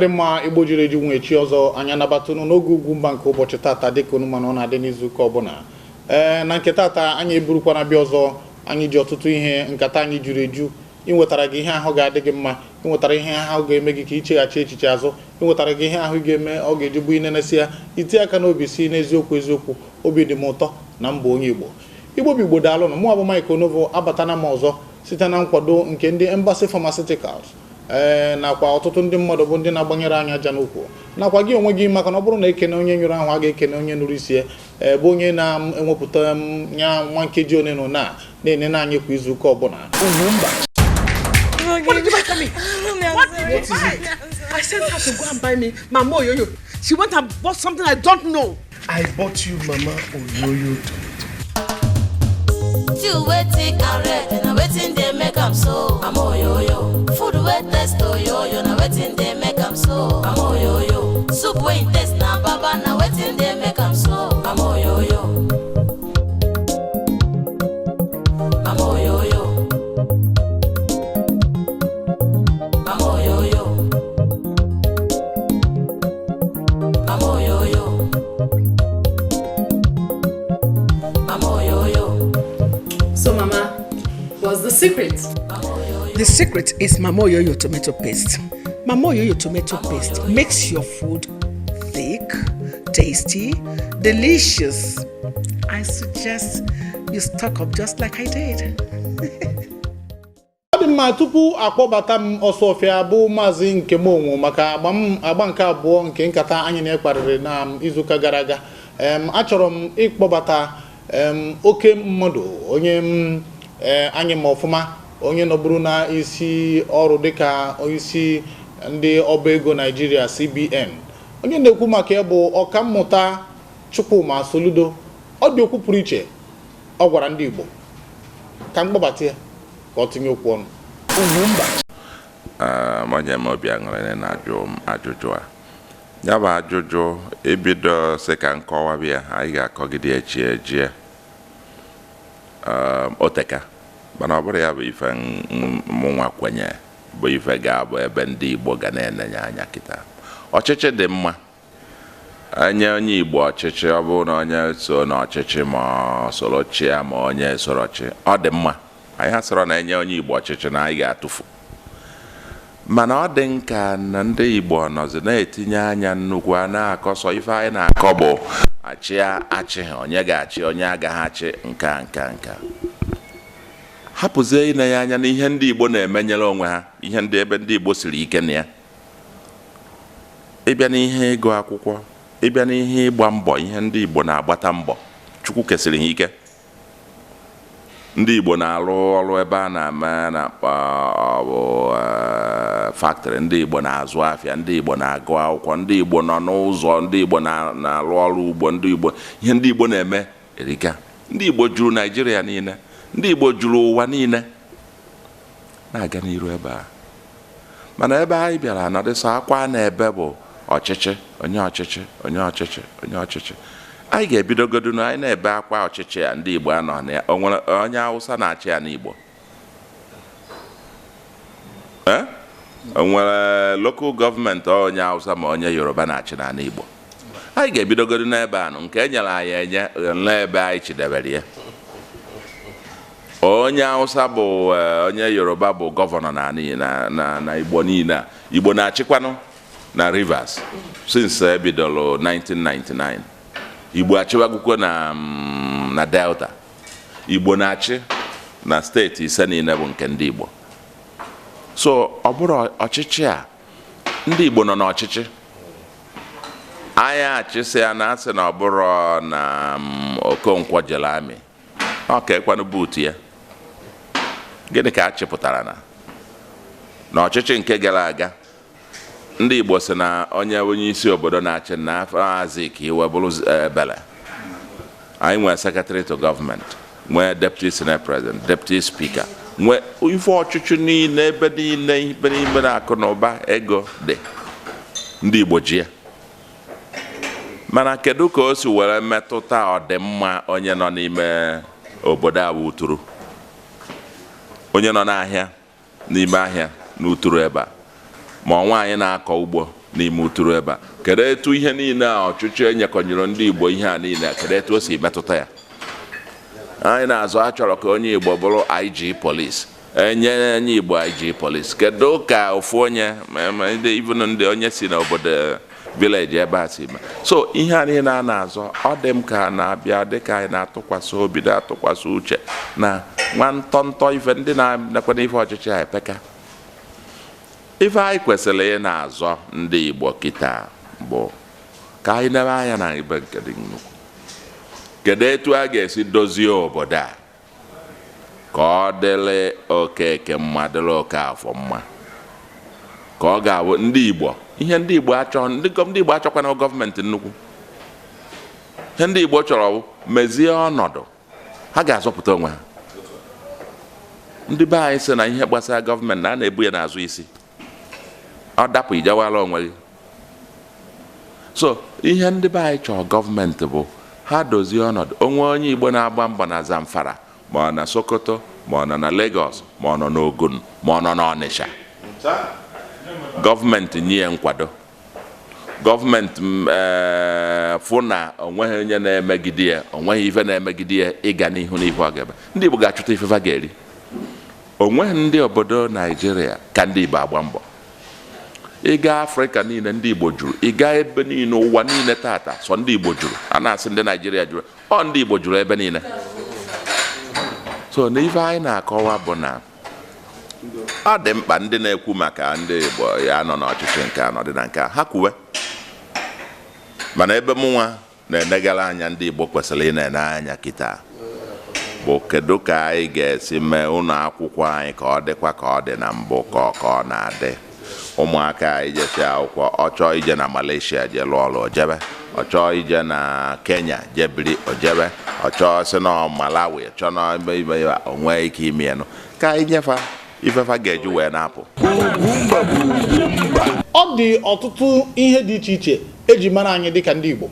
Ọ dị mma. Igbo jiri eju nwe chi ọzọ, anyị anabata unu n'oge Ugwumba nke ụbọchị tata. Dịka unu mana ọ na-adị n'izuụka ọbụla, ee, na nke tata anyị eburukwana bịa ọzọ. Anyị ji ọtụtụ ihe, nkata anyị juru eju. Ịnwetara gị ihe ahụ ga-adị gị mma, ịnwetara ihe ahụ ga-eme gị ka icheghachi echiche azụ, ịnwetara gị ihe ahụ ga-eme ọ ga-eji bụ inenesi ya itinye aka n'obi si n'eziokwu eziokwu, obi dị m ụtọ na mba onye Igbo. Igbo bụ Igbo, daalụnụ. Mụ abụ Mike Onovo, abatana m ọzọ site na nkwado nke ndị Embassy Pharmaceuticals, ee, nakwa ọtụtụ ndị mmadụ bụ ndị na-agbanyere anyị aja n'ukwu, nakwa gị onwe gị, maka na ọ bụrụ na ekene onye nyụrụ ahụ, a ga-ekene onye nụrụ isi ya. Ee, bụ onye na-enwepụta m ya nwa nkeji one na one a na-enene anyị kwa izuụka ọbụla. What did you buy for me? What did you buy? I sent her to go and buy me Mama Oyoyo. She went and bought something I don't know. I bought you Mama Oyoyo tomato. Stew wey thick and red na wetin dey make am so. Mama Oyoyo. Food wey taste oyoyo na wetin dey make am so. Mama Oyoyo. Soup wey taste na baba na wetin dey make am so. Mama Oyoyo. Mama Oyoyo. Mama Oyoyo. Mama Oyoyo. Mama Oyoyo. So, Mama, what's the secret? The secret is Mama Oyoyo tomato paste. Mama Oyoyo tomato paste makes your food thick, tasty, delicious. I suggest you stock up just like I did. Ọ dị mma. Tupu akpọbata m ọsọfịa bụ Maazị Nkem Onwo maka agba m agba nke abụọ nke nkata anyị na-ekparịrị na izuụka gara aga, achọrọ m ịkpọbata oke mmadụ, onye m anyị ma ọfụma, onye nọbụrụ na isi ọrụ dịka onyeisi ndị ọba ego Naijiria, CBN. Onye na-ekwu maka ya bụ Ọkammụta Chukwuma Soludo. Ọ dị okwu pụrụ iche ọ gwara ndị Igbo. Ka m kpọbata ya ka ọ tinye okwu ọnụ. Onye m obi aṅụrị na-ajụ m ajụjụ a. Ya bụ ajụjụ, ebido sị ka nkọwa bịa, anyị ga-akọgide echi ejie oteka, mana ọ bụrụ ya bụ ife mụnwa kwenye bụ ife ga-abụ ebe ndị Igbo ga na-enenye anya kịta. Ọchịchị dị mma. Enye onye Igbo ọchịchị, ọ bụrụ na onye so n'ọchịchị ma ọ soro chịa ma onye soro chi, ọ dị mma. Anyị asịrọ na enye onye Igbo ọchịchị na anyị ga-atụfu, mana ọ dị nka na ndị Igbo nọzi na-etinye anya nnukwu a na-akọsọ ife anyị na-akọ bụ achị achị, onye ga-achị, onye agaghị achị, nka nka nka. Hapụzie inenye anya n'ihe ndị Igbo na-emenyere onwe ha, ihe ndị ebe ndị Igbo siri ike na ya. Ịbịa n'ihe ịgụ akwụkwọ, ịbịa n'ihe ịgba mbọ, ihe ndị Igbo na-agbata mbọ, Chukwu kesịrị ha ike. Ndị Igbo na-arụ ọrụ ebe a na-eme na-akpọ bụ factory, ndị Igbo na-azụ afịa, ndị Igbo na-agụ akwụkwọ, ndị Igbo nọ n'ụzọ, ndị Igbo na-arụ ọrụ ugbo, ndị Igbo, ihe ndị Igbo na-eme erika. Ndị Igbo juru Naijiria niile, ndị Igbo juru ụwa niile na-aga n'iru ebe a. Mana ebe anyị bịara nọdịsọ akwa na ebe bụ ọchịchị, onye ọchịchị, onye ọchịchị, onye ọchịchị. Anyị ga-ebidogodu na anyị na-ebe akwa ọchịchị a ndị Igbo anọ na ya. O nwere onye Hausa na-achị ya n'Igbo? Ee, o nwere local government onye Hausa ma onye Yoruba na-achị n'ala Igbo? Anyị ga-ebidogodu n'ebe anụ nke e nyere anyị enye n'ebe anyị chidebere ya. Onye Hausa bụ onye Yoruba bụ governor na Igbo niile a. Igbo na-achịkwanụ na Rivers since ebidoro 1999. Igbo achịwagwukwo na Delta. Igbo na-achị na steeti ise niile bụ nke ndị Igbo. So ọ bụrụ ọchịchị a, ndị Igbo nọ n'ọchịchị, anyị achịsị ya na asị na ọ bụrụ na Okonkwo jere amị, ọ ka ekwanụ buutu ya. Gịnị ka a chịpụtara na n'ọchịchị nke gara aga? Ndị Igbo sị na onye onye isi obodo na-achị na afọ ka iwe bụrụ ebele. Anyị nwee secretary to government, nwee deputy senate president, deputy speaker, nwee ife ọchịchị niile ebe niile, ebe niile na akụ na ụba ego dị, ndị Igbo ji ya. Mana kedu ka o si were metụta ọdịmma onye nọ n'ime obodo a bụ Uturu, onye nọ n'ahịa, n'ime ahịa n'Uturu ebe a, ma ọ nwaanyị na-akọ ugbo? N'ime Uturu ebe a, kedu etu ihe niile a ọchịchị enyekọnyere ndị Igbo, ihe a niile, kedu etu o si metụta ya? Anyị na-azụ, achọrọ ka onye Igbo bụrụ IG police, enye onye Igbo IG police. Kedu ka ofu onye ndị, even ndị onye si n'obodo village ebe a si so ihe a niile a na-azọ? Ọ dị m ka na-abịa dịka anyị na-atụkwasị obi, na-atụkwasị uche na nwa ntọntọ ife ndị na-ekwe ife ọchịchị a epeka. Ife anyị kwesịrị ị na-azọ ndị Igbo kịta bụ ka anyị nebe anya na ibe nke dị nnukwu. Kedu etu a ga-esi dozie obodo a ka ọ dịrị Okeke mma, dịrị Okafọ mma, ka ọ ga-abụ ndị Igbo? Ihe ndị Igbo achọ, ndị Igbo achọkwana gọọmenti nnukwu. Ihe ndị Igbo chọrọ bụ mezie ọnọdụ ha ga-azọpụta onwe ha. Ndị be anyị sị na ihe gbasara gọọmenti na a na-ebu ya n'azụ isi, ọ dapụ ijewala onwe gị. So ihe ndị be anyị chọrọ gọọmenti bụ ha dozie ọnọdụ onwe. Onye Igbo na-agba mbọ na Zamfara, ma ọ na Sokoto, ma ọ nọ na Lagos, ma ọ nọ n'Ogun, ma ọ nọ n'Ọnịsha, gọọmenti nye ya nkwado. Gọọmenti fụ na onweghị onye na-emegide ya, onweghị ife na-emegide ya ịga n'ihu n'ife ọ ga-eme. Ndị Igbo ga-achụta ife fa ga-eri. Onweghị ndị obodo Naijiria ka ndị Igbo agba mbọ. Ịga Afrịka niile, ndị Igbo juru. Ịga ebe niile, ụwa niile tata, sọ ndị Igbo juru. A na-asị ndị Naijiria juru, ọ ndị Igbo juru ebe niile. So na ife anyị na-akọwa bụ na ọ dị mkpa ndị na-ekwu maka ndị Igbo ya nọ n'ọchịchị nke a nọdị na nke a, ha kwuwe. Mana ebe mụnwa na-enegara anya, ndị Igbo kwesịrị ị na-ene anya kịta bụ kedu ka anyị ga-esi mee ụlọ akwụkwọ anyị ka ọ dịkwa ka ọ dị na mbụ, ka ọ na-adị. Ụmụaka anyị jesi akwụkwọ, ọ chọọ ije na Malaysia je lụọ ọrụ, ojebe. Ọ chọọ ije na Kenya je biri, ojebe. Ọ chọọ si na Malawi, chọọ na ebe ibe ya, o nwee ike ime ya nụ. Ka anyị nyefa ifefa ga-eji wee na-apụ. Ọ dị ọtụtụ ihe dị iche iche eji mara anyị dịka ndị Igbo.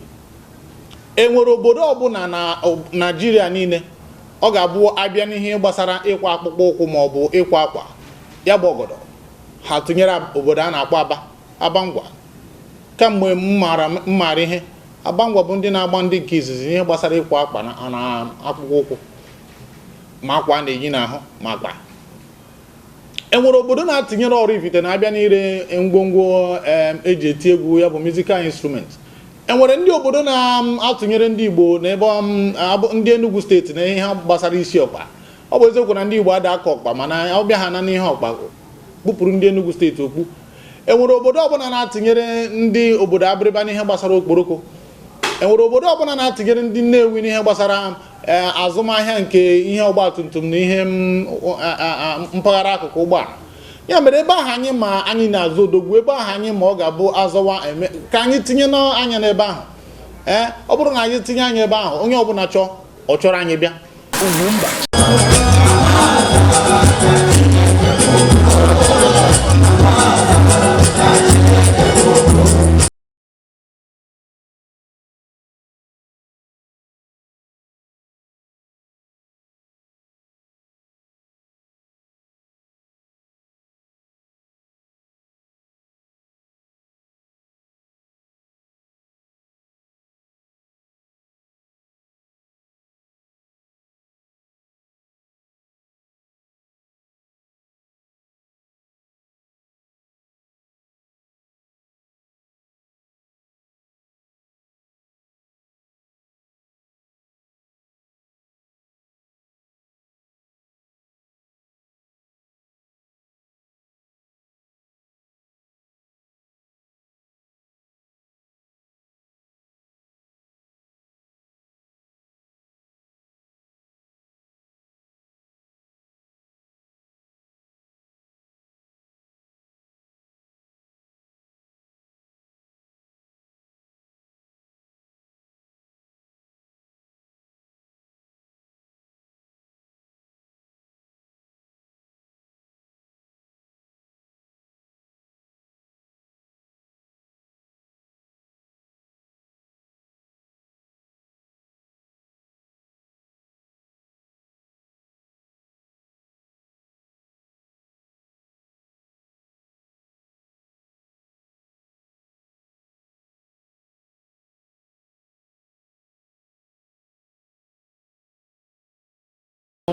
E nwere obodo ọbụla na Naịjirịa niile ọ ga-abụ abịa n'ihe gbasara ịkwa akpụkpọ ụkwụ ma ọ bụ ịkwa akwa, ya bụ ọgọdọ, ha tụnyere obodo a na-akpọ Aba, Aba Ngwa? Kamgbe m maara ihe, Aba Ngwa bụ ndị na-agba ndị nke izizi ihe gbasara ịkwa akwa na akpụkpọ ụkwụ, ma akwa a na-eyi n'ahụ, ma akpa. Enwere obodo na-atụnyere Oraifite na-abịa n'ire ngwongwo eji eti egwu, ya bụ musical instrument? Enwere ndị obodo na-atụnyere ndị Igbo n'ebe ndị Enugu steeti na ihe gbasara isi ọkpa? Ọ bụ eziokwu na ndị Igbo ada akọ ọkpa, mana ọ bịa ha na n'ihe ọkpa kpụpụrụ ndị Enugu steeti okpu. Enwere obodo ọbụla na-atụnyere ndị obodo Abịrịba n'ihe gbasara okporoko? Enwere obodo ọbụla na-atụnyere ndị Nnewi n'ihe gbasara azụmahịa nke ihe ọgbatumtum na ihe mpaghara akụkụ ụgbọala? Ya mere, ebe ahụ anyị ma anyị na-azụ odogwu, ebe ahụ anyị ma ọ ga-abụ azọwa eme, ka anyị tinye n'anya n'ebe ahụ. Ee, ọ bụrụ na anyị tinye anya ebe ahụ, onye ọbụla chọọ, ọ chọrọ anyị bịa. Ugwumba.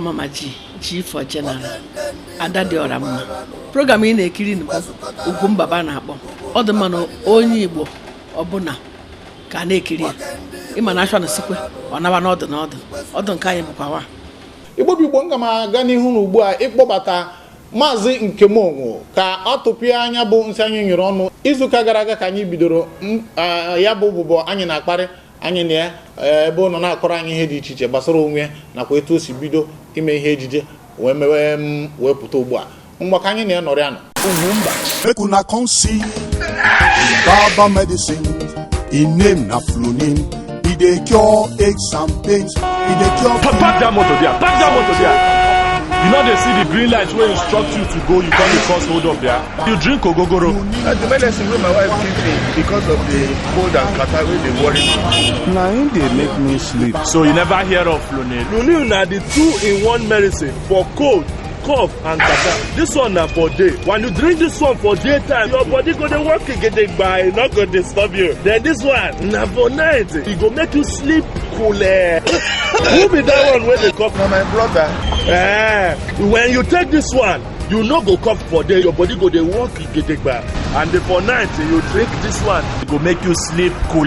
Mama G, G for General, Ada dị ọra mma. Program ị na-ekiri bụ Ugwumba ba na-akpọ. Ọ dị mma na onye Igbo ọbụla ka a na-ekiri ya. Ịma na ashọ na sikwe ọ naba n'ọdụ n'ọdụ ọdụ nke anyị bụkwa wa. Igbo bụ Igbo, nga m aga n'ihu na ugbu a ịkpọbata Maazị Nkemonwo ka ọ tụpịa anya bụ nsị anyị nyere ọnụ izuụka gara aga ka anyị bidoro ya bụ ụbụbọ anyị na-akparị anyị na ya ebe ọ nọ na-akọrọ anyị ihe dị iche iche gbasara onwe ya nakwa etu o si bido ime ihe ejije wee mewe m wee pụta ugbu a. Mgbe ka anyị na ya nọrọ ya nọ. Ugwumba. Make una come see Baba medicine. E name na Flonin. E dey cure aches and pains. E dey cure. Park that motor there. Park that motor there. You no dey see the green light wey instruct you to go, you come dey cause hold up there. You drink ogogoro. Na the medicine wey my wife give me because of the cold and catarrh wey dey worry me. Na im dey make me sleep. So you never hear of Flonil. Flonil na the two-in-one medicine for cold, cough and catarrh. This one na for day. When you drink this one for daytime, your body go dey work gidigba, e no go disturb you. Then this one na for night, e go make you sleep coole. Who be that one wey dey cough? Na my brother. Eh, when you take this one, you no go cough for day, your body go dey work gidigba. And the for night, you drink this one, e go make you sleep coole.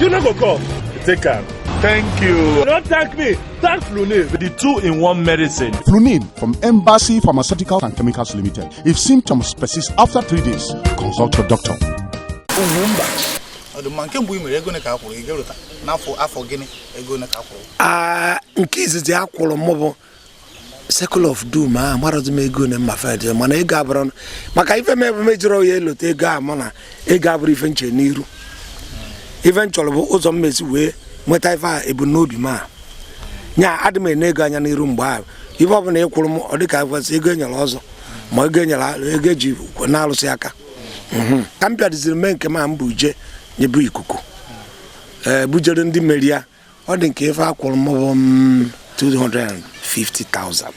You no go cough. Take am. Thank you. No thank me, thank Flonil, the two-in-one medicine. Flonin from Embassy Pharmaceutical and Chemicals Limited. If symptoms persist after 3 days, consult your doctor. Ugwumba. Ọ dị mma. Nke mbụ i mere, ego ole ka a kwụrụ ị ga-erota n'afọ afọ gịnị, ego ole ka a kwụrụ? Aa, nke izizi a kwụrụ m bụ Circle of Doom. A amarozi m ego na mma fed, mana ego abụrụ maka ife m ebe mejọrọ ya elote ego a, mana ego abụrụ ife nche n'iru. Ife m chọrọ bụ ụzọ mmezi wee nweta ife a ebumnobi m a. Nya adị m ene ego anya n'iru mgbe ahụ. Ife ọbụla ị kwụrụ m, ọ dịka kwesị ego enyere ọzọ ma ego enyere ego eji na-alụsị aka. Ka m bịadiziri mee nke m a, m bụ uje nyebu ikuku ee bujere ndị meri ya. Ọ dị nke ife akwụrụ m bụ m 250,000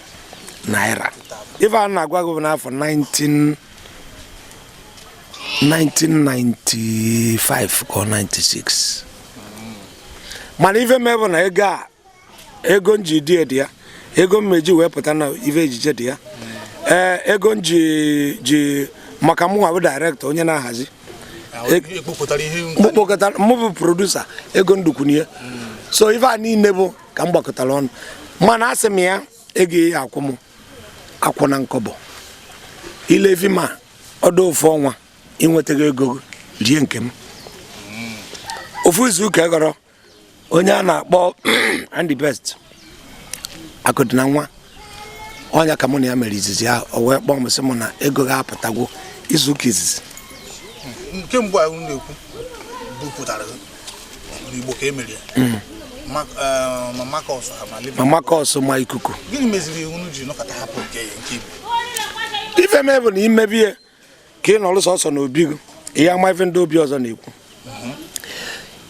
naira. Ife a na-agwa gị bụ n'afọ 19 1995 ka ọ 96. Mana ife mee bụ na ego a, ego nji dị dị ya, ego mmeji wee pụta na ife ejije dị ya. Ee, ego nji ji maka mụnwa bụ director, onye na-ahazi. Ekpokọtara ihe. Mụ kpokọtara, mụ bụ producer, ego ndukwunye. So ife a niile bụ ka m gbakọtara ọnụ. Mana asị m ya, ego ya akwụ m akwụ na nkọbọ ile efi ma ọdụ ofu ọnwa inwetaghị ego rie nke m. Ofu izu ụka gọrọ onye a na-akpọ Andy Best akụdị na nwa ọnya ka mụ na ya mere izizi ahụ, o wee kpọọ m sị m na ego ga-apụtagwo izu ụka izizi. Nke mbụ a unu na-ekwu bupụtara n'Igbo ka e mere ya, ma Marcus ha ma Liverpool. Ma Marcus ma ikuku. Gịnị meziri unu ji nọkọta hapụ nke Igbo? Ife mee bụ na imebie ka ị nọrọ sọsọ n'obi gị, ihe ama ife ndị obi ọzọ na-ekwu.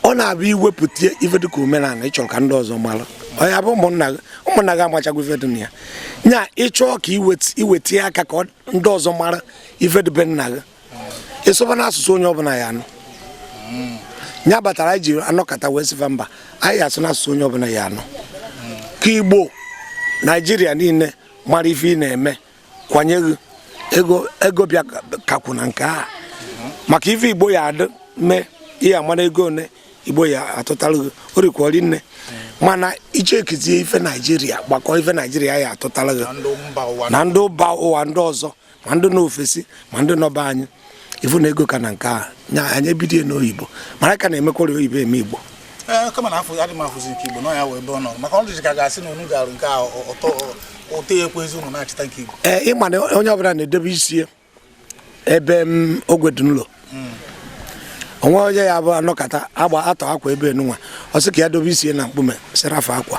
Ọ na-abụ iwepụta ife dịka omenala ị chọrọ ka ndị ọzọ mara, ọ ya bụ ụmụnna gị, ụmụnna gị amachagwo ife dị na ya. Nya ịchọọ ka iweta aka ka ndị ọzọ mara ife dị be nna gị, ịsụba n'asụsụ onye ọbụla ya anụ. Nya batara anyị ji anọkọta wee sịfa mba, anyị asụ n'asụsụ onye ọbụla ya anụ, ka Igbo Naijiria niile mara ife ị na-eme, kwanye gị ego. Ego bịa kakwu na nke a maka ife Igbo ya adị mee ihe amara ego one Igbo ya atụtara gị o rikwari nne. Mana ichekizie ife Naijiria gbakọ, ife Naijiria ya atụtara gị na ndị mba ụwa na ndị mba ụwa ndị ọzọ, ma ndị nọ ofesi ma ndị nọba anyị, ifu na ego ka na nke a. Nya anyị ebido ya n'oyibo, mara ka na-emekwara oyibo eme Igbo. Ee, kama na afọ adị m afụzi nke Igbo nọ ya wee ebe ọ nọ, maka ọ dịzị ka ga-asị na unu garụ nke a ụtọ ụtọ ya ekwezi unu na-achịta nke Igbo. Ee, ịma na onye ọbụla na-edebe isi ya ebe m ogwe dị n'ụlọ onwe onye ya bụ anọkata agba atọ akwa ebe enunwa, ọ sị ka ya dobe isi ya na mkpume sịrafa akwa.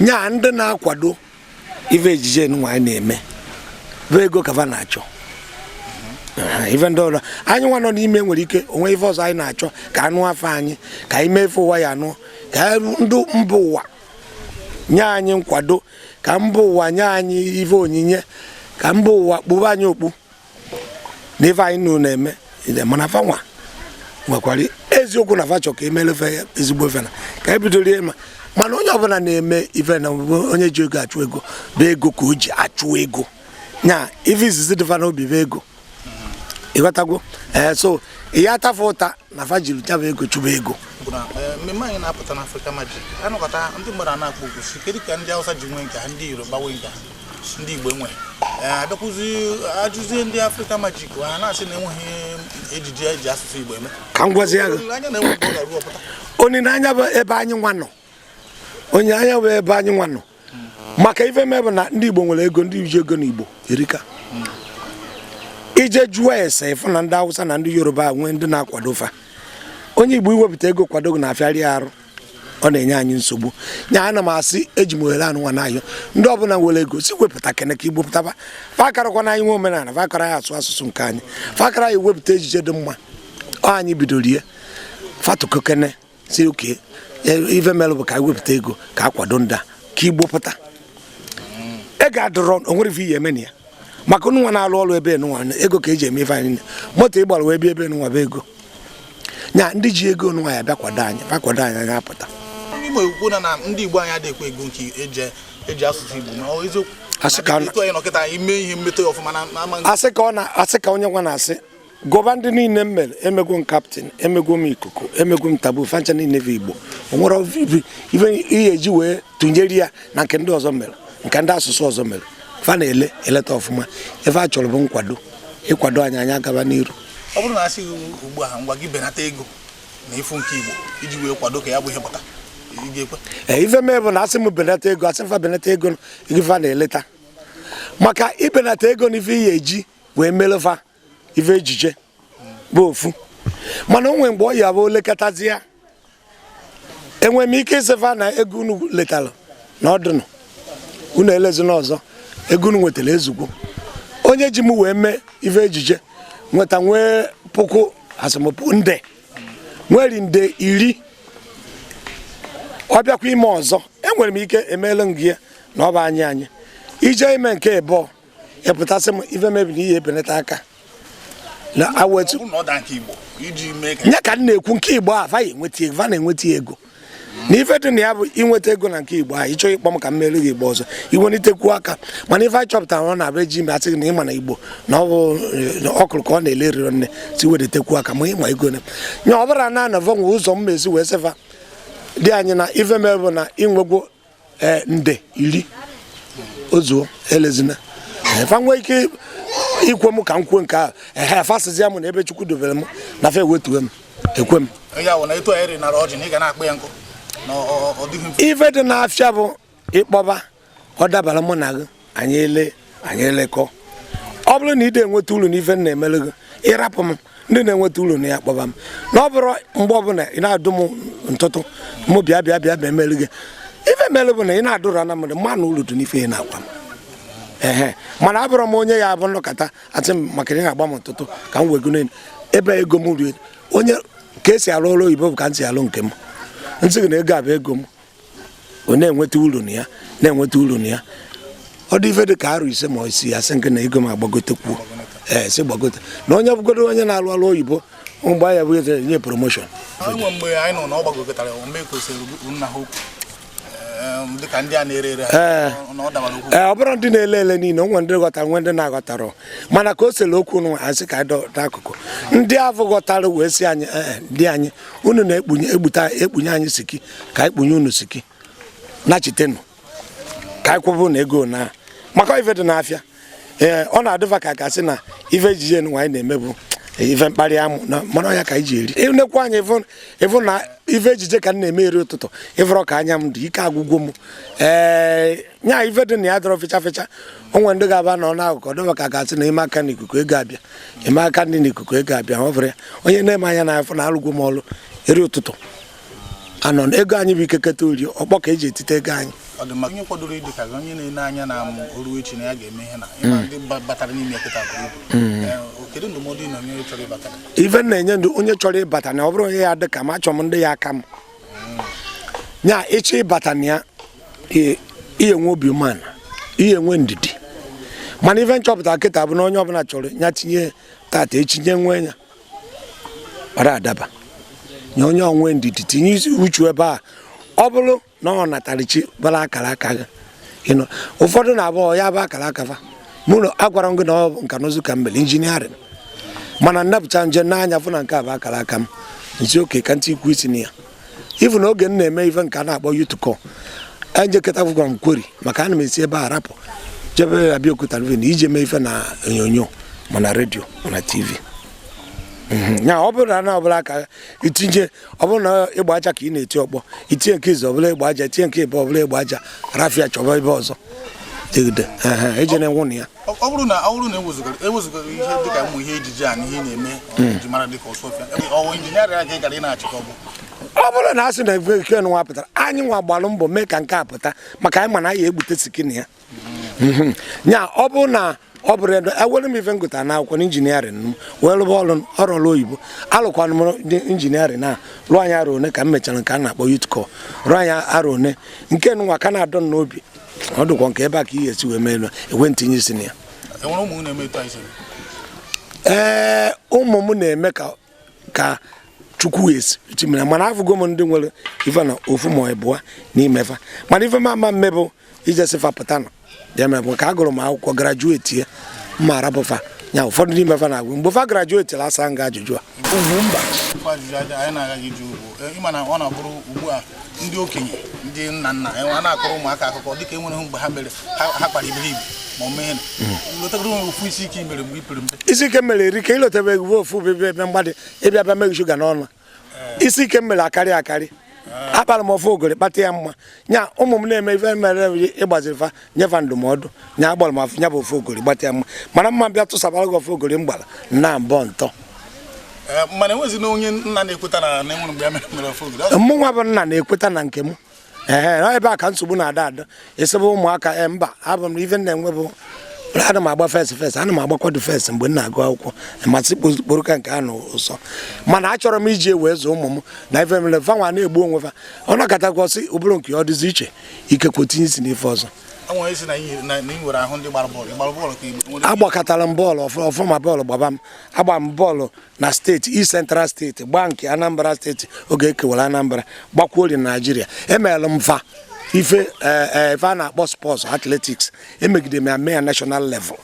Nya ndị na-akwado ife ejije enunwa anyị na-eme bụ ego kava na-achọ. Aha, ife ndị ọzọ anyị nwa nọ n'ime nwere ike onwe ife ọzọ anyị na-achọ ka anụ afọ anyị, ka anyị mee ife ụwa ya anụ, ka ndị mba ụwa nye anyị nkwado, ka mba ụwa nye anyị ife onyinye, ka mba ụwa kpụba anyị okpu na ife anyị nụ na-eme. Mana fanwa nwekwara eziokwu na fa chọ ka emelefe ya ezigbo ife na ka e bidoro ma Mana onye ọbụla na-eme ife na onye ji ego achụ ego bụ ego ka o ji achụ ego. Nya ife izizi dịfa n'obi bụ ego. Ịghọtagwo? Ee, so ihe atafe ụta na fa jiri chaba ego chụba ego. Bụ na mmemme anyị na-apụta n'Africa Magic, anọkọta ndị mmadụ a na-akpọ okwu si kedu ka ndị Hausa ji nwee nke ha, ndị Yoruba nwee nke ha, ndị Igbo enwe. Abịakwụzi ajụzie ndị Africa Magic, ha na-asị na enweghị ejije eji asụsụ Igbo eme. Ka m gwazie gị. Olileanya na enwe mgbe ọ ga-arụ ọpụta. Olileanya bụ ebe anyị nwa nọ, olileanya bụ ebe anyị nwa nọ, maka ife mee bụ na ndị Igbo nwere ego, ndị ji ego n'Igbo erika. Ije jụọ ese ịfụ na ndị Hausa na ndị Yoruba nwee ndị na-akwado fa. Onye Igbo iwepụta ego kwado gị na-afịarị arụ, ọ na-enye anyị nsogbu. Nya ana m asị, eji m ohere anụ nwa n'ahịa, ndị ọbụla nwere ego si wepụta kene ka Igbo pụtaba. Fa karakwa na anyị nwe omenala, fa kara anyị asụ asụsụ nke anyị, fa kara anyị wepụta ejije dị mma. Ọ anyị bidoro ihe fatụkokene si oke ife melụ bụ ka anyị wepụta ego ka a kwado ndị a ka Igbo pụta. Ego adịrọ, o nwere ife ihe eme na ya, maka nwa na-alụ ọrụ ebe nwa ego ka eji eme ife anyị niile. Moto ịgbara wee bịa ebe nwa bụ ego. Nya ndị ji ego nwa ya bịa kwado anyị, bịa kwado anyị, anyị apụta. Ndị Igbo ekwu na ndị Igbo anyị adịghị ekwe ego nke eji asụsụ Igbo, ma ọ eziokwu? Asị ka Etu anyị nọkịta ime ihe mmetọ ya ọfụma na ama. Asị ka ọ na asị ka onye nwa na-asị gụba ndị niile m mere. Emegwo m Captain, emegwo m Ikuku, emegwo m Tabu, fancha niile bụ Igbo. O nwere ife ihe eji wee tụnyere ya na nke ndị ọzọ mere, nke ndị asụsụ ọzọ mere. Fa na-ele eleta ọfụma. Ife a chọrọ bụ nkwado, ịkwado anyị, anyị agaba n'iru. Ọ bụrụ na asị gị ugbu a, ngwa gị benata ego na ịfụ nke Igbo iji wee kwado ka ya bụ ihe pụta, ị ga-ekwe? Ee, ife mee bụ na asị m benata ego, asị m fa benata ego ife a na-eleta, maka ibenata ego na ife ihe eji wee melefa ife ejije bụ ofu. Mana o nwere mgbe ọ ya bụ olekọtazi ya, enwere m ike ịsịfa na ego unu letara na ọdụnụ unu elezina ọzọ, ego unu nwetara ezugbo. Onye ji m wee mee ife ejije nweta nwee puku asọmpi nde nwere nde 10, ọ bịakwa ime ọzọ, enwere m ike emeela m gị ya na ọ bụ anyị anyị ije ime nke ịbụọ, ịpụtasị m ife mebiri ihe ebenata aka na awetu. Ọ bụrụ na ọ daa nke Igbo iji mee ka Nya ka m na-ekwu, nke Igbo a fa ya enweta ego, fa na-enweta ego na ife dị na ya bụ inweta ego na nke Igbo a. Ịchọ ịkpọ m ka m mere gị Igbo ọzọ, iwelitekwu aka. Mana ife anyị chọpụtara, ọ na-abụ eji ime asị gị na ịma na Igbo na ọ bụ ọkụrụ ka ọ na-ele riro nne si wedetekwu aka ma ịma ego na nya. Ọ bụrụ na anọvọ nwe ụzọ m mezi wee sịfa dị anyị na ife mere bụ na inwegwo nde 10 ozuo elezina. Fa nwee ike ikwe m ka m kwuo nke ahụ. Ehe, fasịzịa m na ebe Chukwu dobere m na fa ewetuwe m ekwe m. Ya bụ na etu anyị rinara ọjị na ị ga na-akpụ ya nkụ na ọ dịghị mfe. Ife dị n'afịa bụ ịkpọba ọ dabara mụ na gị, anyị ele anyị elekọ. Ọ bụrụ na ị na-enweta uru n'ife m na-emere gị, ịrapụ m ndị na-enweta uru na ya kpọba m. Na ọ bụrụ mgbe ọbụla ị na-adụ m ntụtụ mụ bịa bịa bịa bịa emere gị ife mere bụ na ị na-adụra na mmadụ mma na uru dị n'ife ị na-agwa m. Ehe, mana abụrụ m onye ya abụ nnọkọta asị m maka na ị na-agba m ntụtụ ka m wego n'elu ebe ego m rie. Onye ka esi arụ ọrụ oyibo bụ ka m si alụ nke m. Nsị gị na ego a bụ ego m, ọ na-enweta uru na ya, na-enweta uru na ya. Ọ dị ife dị ka arụ 5 ma 6, asị nke na ego m agbagotekwuo. Ee, sị gbagote na onye bụgodo onye na-alụ ọrụ oyibo mgbe ya bụ eze nye promotion. Enwe mgbe anyị nọ na ọ gbagokọtara ome ka o siri nna ha okwu dịka ndị a na-ere ere ha na ọ dabara okwu. Ee, ọ bụrụ ndị na-ele ele niile, o nwere ndị ghọtara, nwee ndị na-aghọtara. Mana ka o sere okwu nụ, asị ka anyị dọ n'akụkụ ndị avụ ghọtara wee sị anyị, ee, ndị anyị unu na-ekpunye egbuta ekpunye anyị siki ka anyị kpunye unu siki nachitenụ ka anyị kwụbụ na ego na maka ife dị n'afịa. Ee, ọ na-adịfa ka gasị na ife ejije nwa anyị na-eme bụ ife mkparị amụ na mana ya ka anyị ji eri. Ịnekwa anyị ịfụ na ife ejije ka m na-eme eri ụtụtụ, ịfụrọ ka anya m dị ike agwụgwọ m. Ee, nya ife dị na ya dọrọ fecha fecha. O nwere ndị ga-aba nọ n'akụkụ dọba ka gasị na ime aka n'ikuku ego abịa, ime aka ndị n'ikuku ego abịa. Ọ bụrụ ya onye na-eme anya na afọ na alụgwọ m ọlụ eri ụtụtụ anọ ego anyị bụ ikeketa ori ọkpọ ka eji etite ego anyị. Ọ dị mma. Onye kwadoro ịdị ka gị, onye na-ene anya na m oru echi na ya ga-eme ihe na ịma ndị batara n'ime kịta buru ibu. Kedu ndụmọdụ ị na-enye onye chọrọ ịbata? Ife m na-enye ndụ onye chọrọ ịbata na ọ bụrụ onye ya dị ka m, achọ m ndị ya aka m nya ịchọ ịbata na ya, ihe nwe obi umeala, ihe nwe ndidi. Mana ife nchọpụta kịta bụ na onye ọbụla chọrọ ya tinye tata echi nye nwee ya ọra adaba nye onye onwe ndidi tinye isi uchu ebe a. Ọ bụrụ na ọ natara chi bara akara aka gị. Ịnụ ụfọdụ na-abụ ya bụ akara aka fa. Mụ na agwara m gị na ọ bụ nka na ụzụ ka m mere engineering, mana nnapụcha nje n'anya fụ na nke a bụ akara aka m, nsi oke ka ntị ikwu isi na ya. Ifu na oge m na-eme ife nke a na-akpọ youth corps, ejekọta gwara m kweri maka ana m esi ebe a rapụ jebe Abịaokuta na ije mee ife na onyonyo, mana redio, mana TV. Ya ọ bụrụ na ọbụla ka itinye, ọ bụrụ na ịgba aja ka ị na-eti ọkpọ, itinye nke izu ọbụla ịgba aja, tinye nke ịbụ ọbụla ịgba aja, rafia chọba ebe ọzọ jegide eje na-enwụ na ya. Ọ bụrụ na ewezugara ihe dịka ụmụ ihe ejije a na ihe ị na-eme ji mara dịka Ọsụọfịa, ọwụ engineer ka ị gara ị na-achịkọ bụ? Ọ bụrụ na a sị na eke nwa pụtara, anyị nwa gbalụ mbọ mee ka nke a pụta, maka anyị ma na anyị egbute skin ya. Nya ọ bụrụ na ọ bụrụ ebe ewere m ife m gụtara n'akwụkwọ na engineering m wee rụba ọrụ ọrụ ọrụ oyibo, alụkwanụ m engineering na rụọ anyị arọ one ka m mechara nke a na-akpọ youth corps, rụọ anyị arọ one nke nwa ka na-adọ m n'obi. Ọ dịkwa nke ebe a ka ị ga-esi wee mee elu ekwe ntinye isi na ya. Enwere ụmụ na-eme etu anyị siri? Ee, ụmụ m na-eme ka Chukwu esi chimere, mana afụgo m ndị nwere ife na ofu ma ịbụa n'ime fa, mana ife m ama mme bụ ije sịfa pụta nọ ya mere bụ ka agụrụ m akwụkwọ graduate ya mma arabụfa ya. Ụfọdụ n'ime fa na-agụ mgbe fa graduate asa nga ajụjụ a. Ugwumba, okwu ajụjụ aja anyị na-agaghị ịjụ bụ ịma na ọ na-abụrụ ugbu a ndị okenye, ndị nna nna enwe a na-akọrọ ụmụaka akụkọ dịka enwere mgbe ha mere ha kpara iberibe ma ọ mee lụtagoro onwe ofu isi ike i mere mgbe i pere mpe. Isi ike mere eri ka ilotebe egwu ofu bebe ebe mgbadị ịbịa bịa meghị shuga n'ọnụ. Isi ike m mere akarị akarị, akpara m ofe ogori kpata ya mma. Nya ụmụ m na-eme ife mere ịgbaziri fa, nyefa ndụmọdụ. Nya agbara m afụ nya bụ ofe ogori gbata ya mma, mana mma bịa tụsabara gị ofe ogori m gbara nna mbọ ntọ. Ee, mana enwezi na onye nna na-ekweta na enwere mgbe ya mere ofe ogiri. Mụ nwa bụ nna na-ekweta na nke m. Ehe, ọ ebe a ka nsogbu na-ada ada esebe ụmụaka. Ee, mba, abụ m ife m na-enwe bụ ana m agba first first, ana m agbakwado first mgbe m na-agụ akwụkwọ, masị kporo ka nke a na ụsọ, mana achọrọ m iji wee zụọ ụmụ m na ife mere fanwa na-egbu onwe fa. Ọ nakọtakwa sị ụbụrụ nke ọ dịzi iche, ikekwe tinye isi n'ife ọzọ. Enwere isi na na ị nwere ahụ ndị gbara bọọlụ, ị gbara bọọlụ ka Igbo nwere? Agbakọtara m bọọlụ ọfụ ọfụma, bọọlụ gbaba m. Agba m bọọlụ na steeti, East Central Steeti, gbaa nke Anambra Steeti oge ekewara Anambra, gbakwuo ori na Naijiria. Emeela m fa ife ee ife a na-akpọ sports athletics, emegide m ya mee ya national level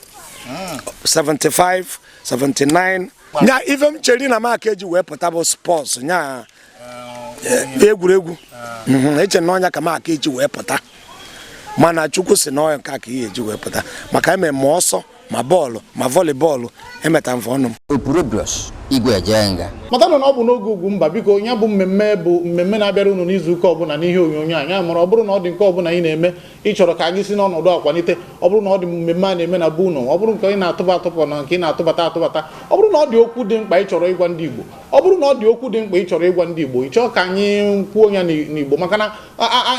75, 79. Nya ife m chere na m aka eji wee pụta bụ sports, nya egwuregwu. Eche na ọnya ka m aka eji wee pụta, mana Chukwu si na ọnya nke a ka ihe eji wee pụta, maka eme ma ọsọ, ma bọọlụ, ma volleyball, emeta mfe ọnụ m. Opurobios Igwe Ejenga. Matanụ na ọ bụ n'oge Ugwumba. Biko, ya bụ mmemme bụ mmemme na-abịara unu n'izuụka ọbụla n'ihe onyonyo a. Ya mere, ọ bụrụ na ọ dị nke ọbụla ị na-eme ị chọrọ ka anyị si n'ọnọdụ akwalite, ọ bụrụ na ọ dị mmemme a na-eme na be unu, ọ bụrụ nke ị na-atụba atụpụ na nke ị na-atụbata atụbata, ọ bụrụ na ọ dị okwu dị mkpa ị chọrọ ịgwa ndị Igbo, ọ bụrụ na ọ dị okwu dị mkpa ị chọrọ ịgwa ndị Igbo, ị chọọ ka anyị kwuo ya n'Igbo, maka na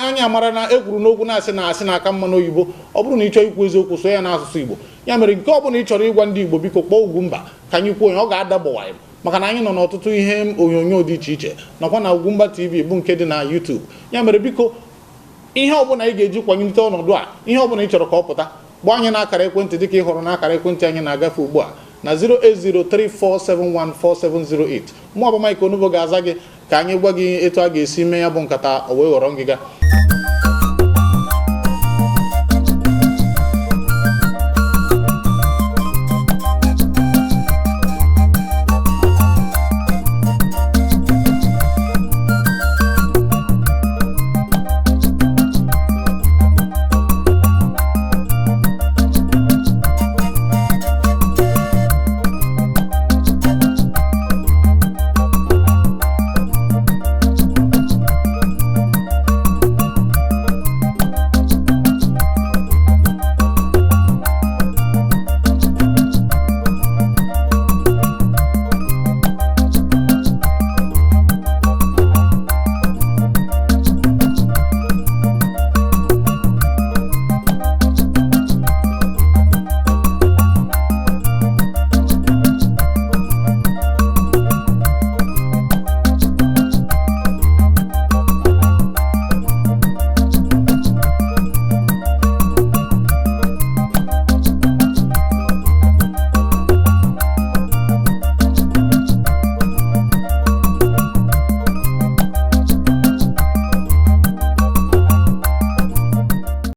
anyị amara na ekwuru n'okwu na-asị na asị na-aka mma n'oyibo. Ọ bụrụ na ị chọọ ikwu eziokwu, so ya n'asụsụ Igbo. Ya mere, nke ọ bụla ị chọrọ ịgwa ndị Igbo, biko kpọọ Ugwumba ka anyị kwuo ya, ọ ga-ada gbọwaị, maka na anyị nọ n'ọtụtụ ihe onyonyo dị iche iche, nọkwa na Ugwumba TV bụ nke dị na YouTube. Ya mere, biko, ihe ọbụla ị ga-eji kwalite ọnọdụ a, ihe ọbụla ị chọrọ ka ọ pụta, gbaa anyị n'akara ekwentị dịka ị hụrụ n'akara ekwentị anyị na-agafe ugbu a na 08034714708. Mụ bụ Mike Onubo ga-aza gị ka anyị gwa gị etu a ga-esi mee ya bụ nkata o wee ghọrọ ngịga.